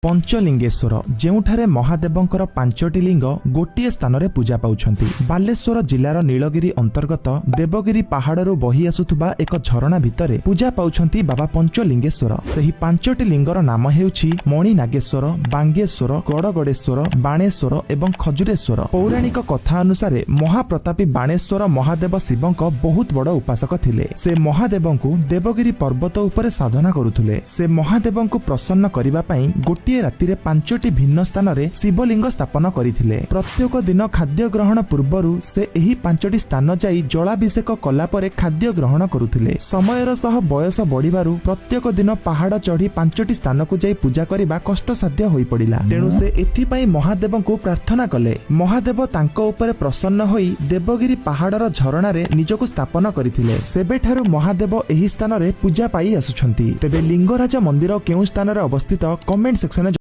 ପଞ୍ଚଲିଙ୍ଗେଶ୍ୱର, ଯେଉଁଠାରେ ମହାଦେବଙ୍କର ପାଞ୍ଚଟି ଲିଙ୍ଗ ଗୋଟିଏ ସ୍ଥାନରେ ପୂଜା ପାଉଛନ୍ତି। ବାଲେଶ୍ୱର ଜିଲ୍ଲାର ନୀଳଗିରି ଅନ୍ତର୍ଗତ ଦେବଗିରି ପାହାଡ଼ରୁ ବହି ଆସୁଥିବା ଏକ ଝରଣା ଭିତରେ ପୂଜା ପାଉଛନ୍ତି ବାବା ପଞ୍ଚଲିଙ୍ଗେଶ୍ୱର। ସେହି ପାଞ୍ଚଟି ଲିଙ୍ଗର ନାମ ହେଉଛି ମଣିନାଗେଶ୍ୱର, ବାଙ୍ଗେଶ୍ୱର, ଗଡ଼ଗଡ଼େଶ୍ୱର, ବାଣେଶ୍ୱର ଏବଂ ଖଜୁରେଶ୍ୱର। ପୌରାଣିକ କଥା ଅନୁସାରେ ମହାପ୍ରତାପୀ ବାଣେଶ୍ୱର ମହାଦେବ ଶିବଙ୍କ ବହୁତ ବଡ଼ ଉପାସକ ଥିଲେ। ସେ ମହାଦେବଙ୍କୁ ଦେବଗିରି ପର୍ବତ ଉପରେ ସାଧନା କରୁଥିଲେ। ସେ ମହାଦେବଙ୍କୁ ପ୍ରସନ୍ନ କରିବା ପାଇଁ ଗୋଟିଏ ରାତିରେ ପାଞ୍ଚଟି ଭିନ୍ନ ସ୍ଥାନରେ ଶିବଲିଙ୍ଗ ସ୍ଥାପନ କରିଥିଲେ। ପ୍ରତ୍ୟେକ ଦିନ ଖାଦ୍ୟ ଗ୍ରହଣ ପୂର୍ବରୁ ସେ ଏହି ପାଞ୍ଚଟି ସ୍ଥାନ ଯାଇ ଜଳାଭିଷେକ କଲା ପରେ ଖାଦ୍ୟ ଗ୍ରହଣ କରୁଥିଲେ। ସମୟର ସହ ବୟସ ବଢିବାରୁ ପ୍ରତ୍ୟେକ ଦିନ ପାହାଡ଼ ଚଢି ପାଞ୍ଚଟି ସ୍ଥାନକୁ ଯାଇ ପୂଜା କରିବା କଷ୍ଟସାଧ୍ୟ ହୋଇପଡ଼ିଲା। ତେଣୁ ସେ ଏଥିପାଇଁ ମହାଦେବଙ୍କୁ ପ୍ରାର୍ଥନା କଲେ। ମହାଦେବ ତାଙ୍କ ଉପରେ ପ୍ରସନ୍ନ ହୋଇ ଦେବଗିରି ପାହାଡ଼ର ଝରଣାରେ ନିଜକୁ ସ୍ଥାପନ କରିଥିଲେ। ସେବେଠାରୁ ମହାଦେବ ଏହି ସ୍ଥାନରେ ପୂଜା ପାଇ ଆସୁଛନ୍ତି। ତେବେ ଲିଙ୍ଗରାଜ ମନ୍ଦିର କେଉଁ ସ୍ଥାନରେ ଅବସ୍ଥିତ, କମେଣ୍ଟ ସେକ୍ସନରେ